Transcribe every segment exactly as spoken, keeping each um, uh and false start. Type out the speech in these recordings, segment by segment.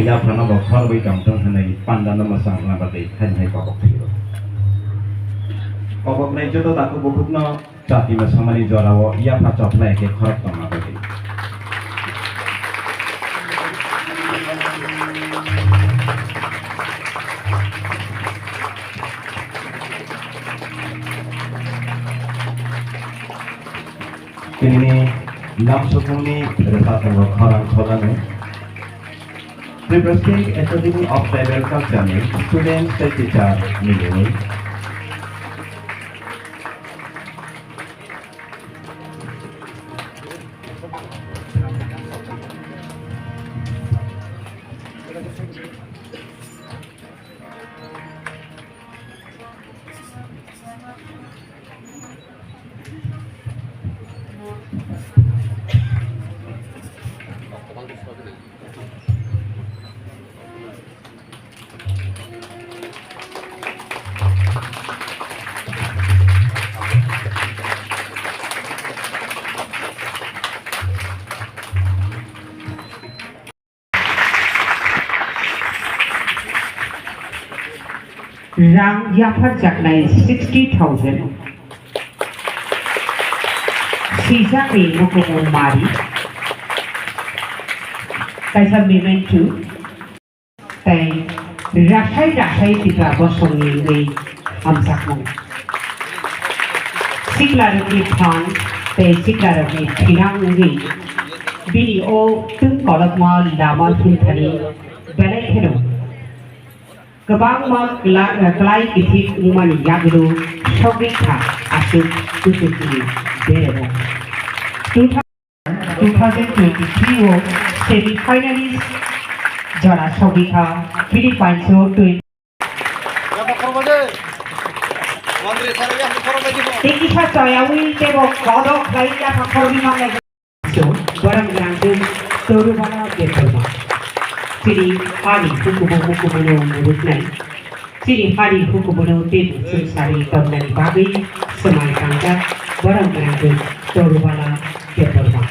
Yaphano bo khorwi tongthung hwnwi pandano mwchang hwnna bagwi haino hai kobok phiro. Koboknai joto takhuk bukhukno chati mwsamani jorao yapha chophlai khe khorok tongna bagwi. Tinini lamsukmungni rwchapmung khorang khorang. Tripura State Academy of Tribal Culture ni student tei teacher ni mungwi. Rang yapharjaknai sixty thousand. Swijak ni nukumu mari. Kaisa memento. Tei rasai rasai Tipra bosongni wngwi hamjakmung. Siklarokni phan tei siklarokni thinang wngwi bini o twng kolokma lama philthani belai kheno kwbangma kla-, klai kithik wngmani yaklo sogwi kha aswk kuchukni beremo. Two thousand twenty-three o semi finalist jora sogwi kha Philippines o twenty. Tei kisa choyawi tebo kodo khlai yapha khoroknwi manlai. Borok rangkhe Torubala Debbarma. Chini hani hukumu hukumu no muruknai. Chini hani hukumu no tei buchung sari tonnani bagwi swmai tangjak borok rangkhe Torubala Debbarma.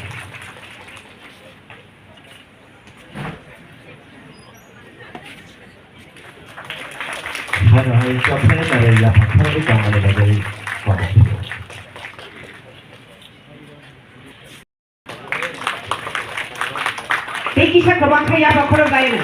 Hano hai chopsa nare yapha khoroknwi tongmani bagwi kobo. Tei kisa kwbang khe yapha khorok bai no.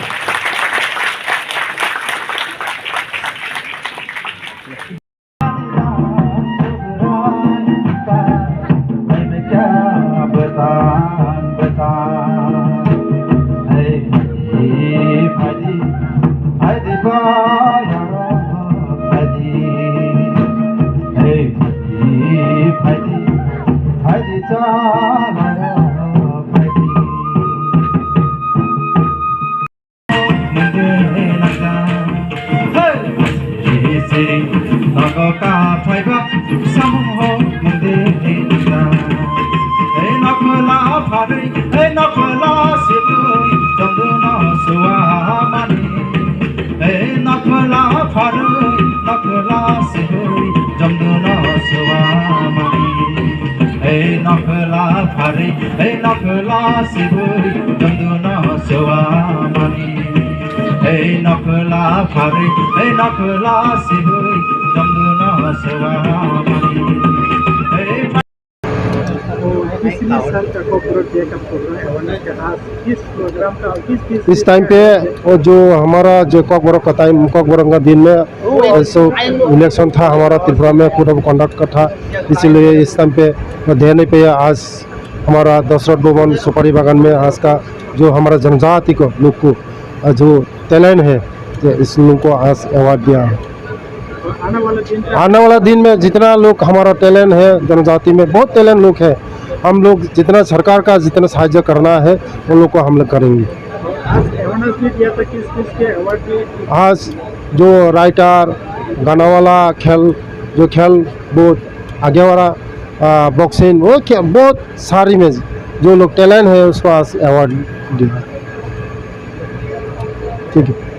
Nogo ka phaiba samung ho mende hingka. Ei nokla pharwi, ei nokla sibui, jomduno suwa mani. Ei nokla pharwi, nokla sibui, jomduno suwa mani. Ei nokla pharwi, ei nokla sibui, jomduno suwa mani. Ei nokla pharwi, ei nokla sibui, jomduno suwa mani. Ei तो पिछले साल का कॉकबरक डे का programme awareness का आज इस प्रोग्राम का, इस, इस, इस टाइम पे वो जो हमारा जो कॉकबरक का टाइम, कॉकबरक का दिन में, ओ। सो इलेक्शन था हमारा त्रिपुरा में, कोड ऑफ कंडक्ट का था, इसीलिए इस टाइम पे वो दे नहीं पाया। आज हमारा दशरथ भवन सुपारी बागान में आज का जो हमारा जनजाति को लोग को, अ, जो टैलेंट है, तो इस लोग को आज अवार्ड दिया है। आने वाला दिन का आने वाला दिन में जितना लोग हमारा टैलेंट है, जनजाति में बहुत टैलेंट लोग है, हम लोग जितना सरकार का जितना साहाय्य करना है, उन लोग को हम लोग करेंगे। आज अवेयरनेस भी दिया था, किस किस के अवार्ड दिए? आज जो राइटर, गाना वाला, खेल, जो खेल बहुत आगे वाला, आ, बॉक्सिंग, वो क्या, बहुत सारी में जो लोग टैलेंट है, उसको आज अवार्ड दिया। ठीक है।